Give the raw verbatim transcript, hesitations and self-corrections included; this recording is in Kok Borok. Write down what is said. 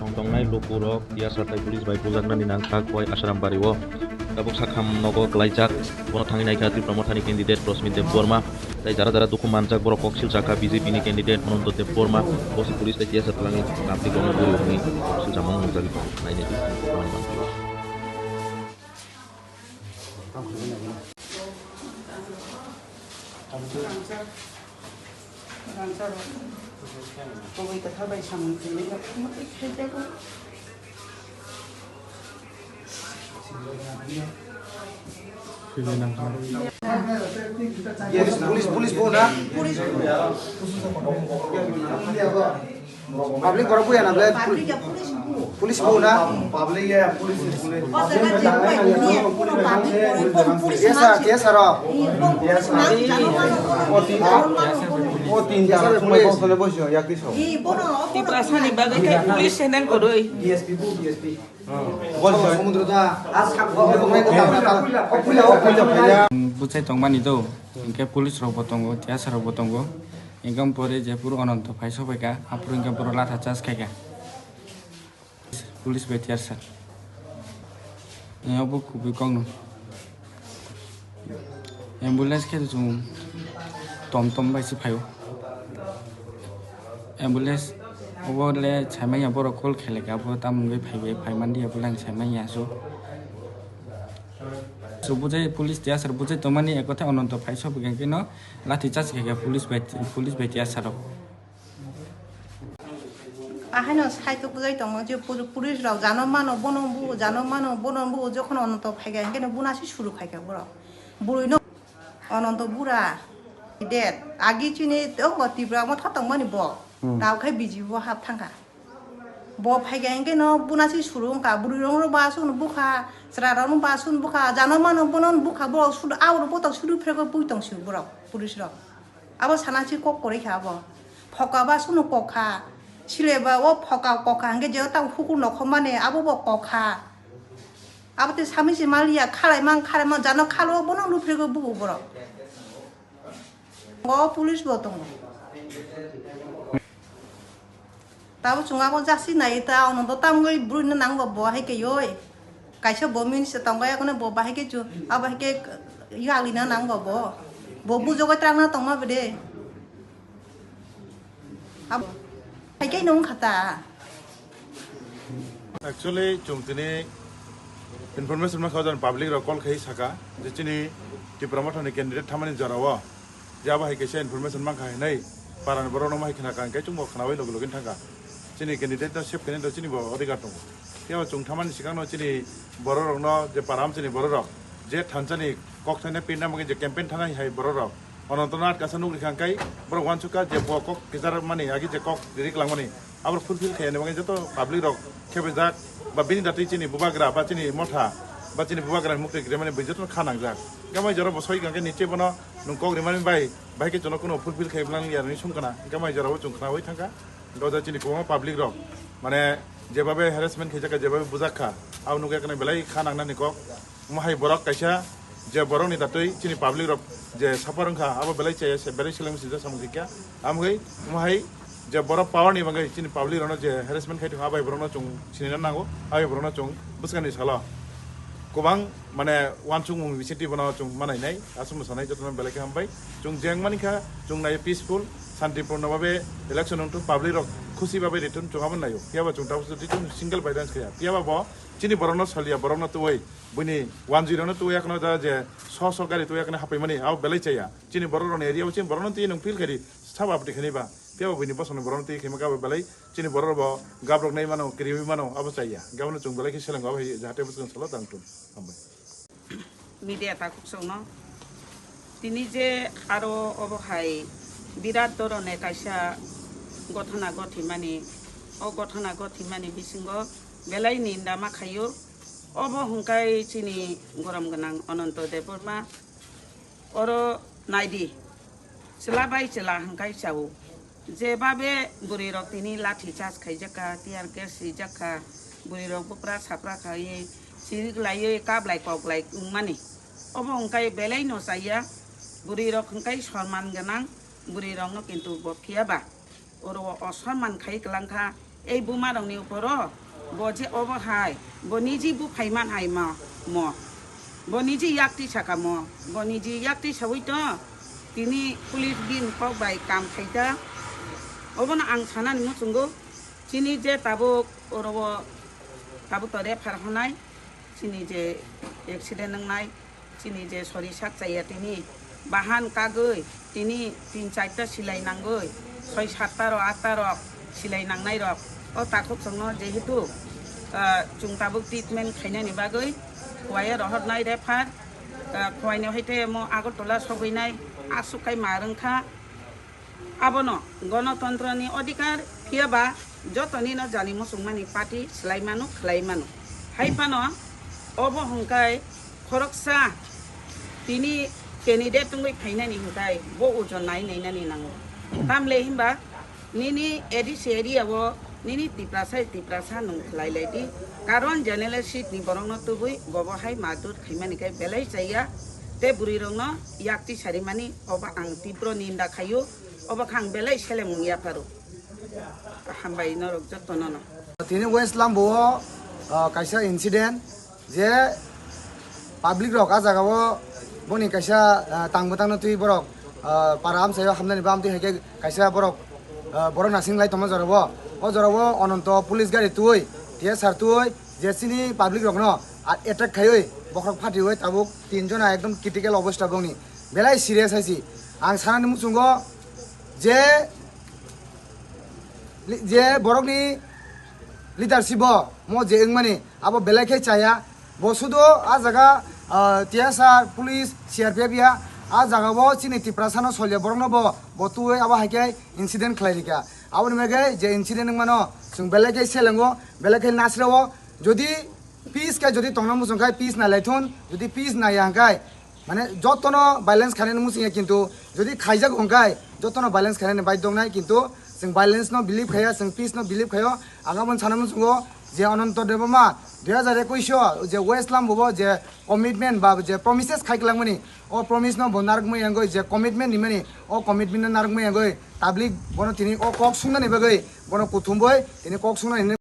Tong tongnai lukurok T R sir tei police bai bujaknani nangkha Khowai Ashram bario. Tabuk sakham nogo klaijak, bono thangwi naikha Tipra Mothani candidate Rosmi Debbarma tei jara jara dukhu manjak borok kok silchakha B J P ni candidate Ananto Debbarma, bosi police tei T R sir twlangwi public rokno buri hwnwi silchamung nukjagwi tongo. Nainai di. Police, police bo na? Public borok buya na ble? Police bo na? Public ya, police, police. Yes sir, yes sir. O tin, o tin jara thumbai kok sole boisio, yakti so. Tiprasani bagwi khe police se nang kwrwi. D S P bo, D S P. Bwsai tongmani do, hinkhe police rok bo tongo, T R sir rok bo tongo, hinkhe pore jephuru Ananto phai sokphaikha, aphuru hinkhe borok latha charge khaikha police bai T R sir. Obo kubui kokno. Ambulance khe chwng tom tom bai se phaio. Ambulance obo le saimanya borok call khailai kha, bo tamo wngwi phaibai, phaiman di abo le ang saimanya so. So bujai police T R sir bujai tongmani ekotha Ananto phai sokphaikha khe no lathi charge khaikha police bai, police bai T R sir rok. Ahaino saitok bujai tongo je puri-, police rok jano mano bono bu, jano mano bono bu, jokhon Ananto phaiga hinkhe no buna se suru khaikha borok. Bwrwi no Ananto bura dead. Agi chini tongo Tipra Motha tongmani bo. Hmm. Tao khai B J P bo hap thangkha. Bo phaiga hinkhe no buna se suru wngkha. Bwrwi rok no ba sunu bukha, chwra rok no ba sunu bukha, jano mano bono bukha, borok suru, a borok botok suru phrego pui tong si borok, police rok. Abo sana si kok kwrwi kha abo. Phoka ba sunu kok kha. Sile ba o phoka kok kha, hwnkhe je tamo hukur nokhormani abo bo kok kha. Abo tei sami se maliya, khalai man, khalai man, jano khalo bono luphrego bugo borok. O police bo tongo. Tabo chwng abo jasi nai ta, ono do tamgwi bwrwino nang bo, bo hai khe yoi. Kaisa bo min se tong kaya, kono bo bahai khe chu, abo hai khe yali na nang bo, bo. Bo bujogoi tang na tong ma bede. Abo hai khe nung khata. Actually, chwng tini information ma khajan public rok call khai saka, je chini Tipra Motha ni candidate thamani jora o. Je abo hai kaisa information mankha hinwi parani borokno ma hai khna kha, hwnkhe chwngbo khnaui logi logi thangkha. Chini candidate no save khainai to chini bo odhikar tongo. Phiya bo chwng thamani swkangno chini bororokno je param chini bororok je thansani kok thaina pirna bagwi je campaign thanai hai bororok Ananto Nath kaisa nukri kha hwnkhe borok uansukha je bo kok kichar mani agi je kok rik langmani. Abo fulfill khaiyani bagwi joto public rok khebejak ba bini datwi chini bubagra ba chini motha ba chini bubagrani mukti rimani bui jotono kha nangjak. Hwnkhe mai jora bo soi hwnkhe niche bono nwng kok rimani bai, bai khe chwngno kuno fulfill khai bwlang ya hinwi song khna. Hwnkhe mai jora bo chwng khnaui thangkha. Hwnkhe o jaga chini kwbangma public rok mane jebabe harassment khaijak kha, jebabe bujak kha, abo nukya khna belai kha nangnani kok. Omo hai borok kaisa je borokni datwi chini public rok je suffer wngkha, abo belai chaya se, belai seleng sijak samung sikya. Amgwi omo hai je borok power ni bagwi chini public rokno je harassment khai tongo, abai borokno chwng sinina nango, abai borokno chwng bwskangni salo kwbang mane uansukmung bisingtwi bono chwng manainai, aswkno sanai jotono belai khe hambai. Chwng jeng manikha, chwng nai peaceful, santipurno babe election wngthung, public rok khusi babe rithung, chwng abo naio. Phiya ba chwng tabuk single violence khaya. Phiya ba bo chini borokno salia, borokno tuwi, buini wanjwi rokno tuwi, akhno da je so so gari tuwi akhno hapaimani, abo belai chaya. Chini borok rokni area o chini borokno twi nwng feel khaidi, sabo aboni khaini ba. Phiya bo buini bosongni borokno twi khaima khe abo belai chini borok rok bo gabrok nai mano, kiriwi mano, abo chaya. Hwnkhe abono chwng belai khe selengo, abo hai jahate bwswk salo tang thung. Hambai. Media takhuk songno tini je aro obo hai birat dhoroner kaisa gothona gothimani, o gothona gothimani bisingo belai ninda ma khaio. Obo hwnkhe chini gorom gwnang Ananto Debbarma. Oro naidi, chwla bai chwla hwnkhe chao. Jebabe bwrwirok tini lathi charge khaijakha, tear gas swijakha, bwrwirok bwpra sapra khaiwi sirik laiwi kablai koklai wngmani. Obo hwnkhe belaino chaya, bwrwirok hwnkhe sonman gwnang, bwrwirokno kintu bo phiya ba. Oro o sonman khai kwlangkha, Ei buma rokni uporo bo je obo hai, bo niji buphai man hai mo, mo. Bo niji yakti saka mo, bo niji yakti sawi to, tini police bin kok bai kam khai ta. Obono ang sanani muchungo, chini je tabuk oro o tabuk to refer honai, chini je accident wngnai, chini je sori sak chaya tini bahan kagwi tini tin charta silai nangwi, soi satta rok atta rok silai nangnai rok. O takhuk chwngno jehetu, ah, chwng tabuk treatment khainani bagwi Khowai rohornai refer, ah, Khowai ni hai te mo Agartala sogwinai aswk khai ma rwngkha. Abono gonotontroni odhikar, phiya ba jotoni no jani muchungmani party swlai mano, khlai mano. Hai phano obo hwnkhai khoroksa tini candidate wngwi phainani hwnkhai bo ojon nai nainani nango. Tamle hinba nini A D C area o nini Tiprasa, Tiprasa nwng khlai lai di. Karon general seat ni borokno tubui bobo hai madur khaimani khe belai chaya. Te bwrwi rokno yakti sarimani obo ang tibro ninda khaio. Obo khe ang belai selemung yapharo. Hambai norok jotono no. Tini West Lambo o, ah, kaisa incident je public rok ah jaga o boni kaisa, ah, tang bwtang no twi borok, ah, para amchai o hamnani bam twi hai khe kaisa borok, ah, borok nasing lai tongma jora o. O jora o Ononto police gari twi, T S R twi je chini public rok no attack khaiwi bokhorok phatiwi tabuk tin jona ekdom critical obostha bongni belai serious hai si. Ang sanani muchungo je li-, je borokni leadership o mo je wngmani abo belai khe chaya. Bo sudo ah jaga, ah, T S R, police, C R P F ya ah jaga o chini Tiprasa no solya borok no bo, bo twi abo hai khe incident khlai rikha. Aboni bagwi je incident wngmano chwng belai khe selengo, belai khe nasrao. Jodi peace khe jodi tongna muchung khai peace nai lai thun, jodi peace nai ya hwnkhe mane jotono violence khainani muchung ya, kintu jodi khaijak hwnkhe jotono violence khainani baidhok nai, kintu chwng violence no believe khaiya, chwng peace no believe khaio. Ang aboni sana muchungo je Ananto Debbarma dui hajar ekush o je West Lambo o je commitment ba je promises khai kwlangmani, o promise no bo narwkmani yangwi je commitment nimani, o commitment no narwkmani yangwi tablik bono tini o kok sungnani bagwi bono kuthumbai tini kok sungnani